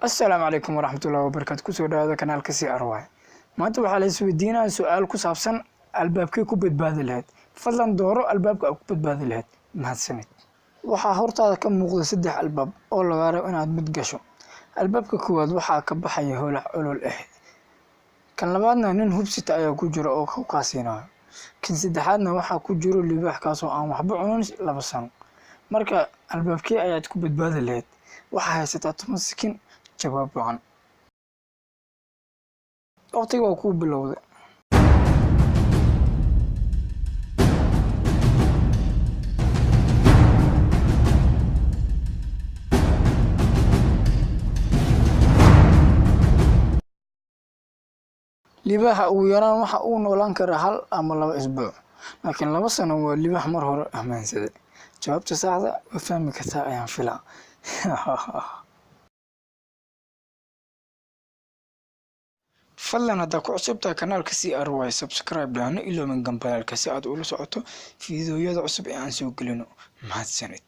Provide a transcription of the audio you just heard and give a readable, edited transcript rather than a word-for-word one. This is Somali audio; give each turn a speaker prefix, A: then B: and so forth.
A: Assalaamu calaykum waraxmatullahi wabarakaatu. Kusoo dhawaada kanaalka CRY. Maanta waxaa la isweydiinaya su-aal ku saabsan albaabkee ku badbaadi lahayd. Fadlan dooro albaabka aad ku badbaadi lahayd. Mahadsanid. Waxaa hortaada ka muuqda saddex albaab oo lagaa rabo inaad mid gasho. Albaabka koowaad waxaa ka baxaya holac olol ah. Kan labaadna nin hubsita ayaa ku jira oo ku kaasiinayo. Kan saddexaadna waxaa ku jiro libaax kaasoo aan waxba cunin 2 sano. Marka albaabkee ayaad ku badbaadi lahayd? Waxaa haysataa 10 sikin. Jawaab wacan. Waqtiga waa kuu bilowday. Libaaxa ugu yaraan waxa uu noolaan karaa 1 ama 2 isbuuc, laakiin 2 sano waa libaax mar hore ammaansaday. Jawaabta saxda waa fahmi kartaa ayaan filaa. Fadlan haddaa ku cusub tahay kanaalka CRY, subscribe dhahno, iloomin gambaleelka si aad ula socoto fiidiyowyada cusub ee aan soo gelino. Mahadsanid.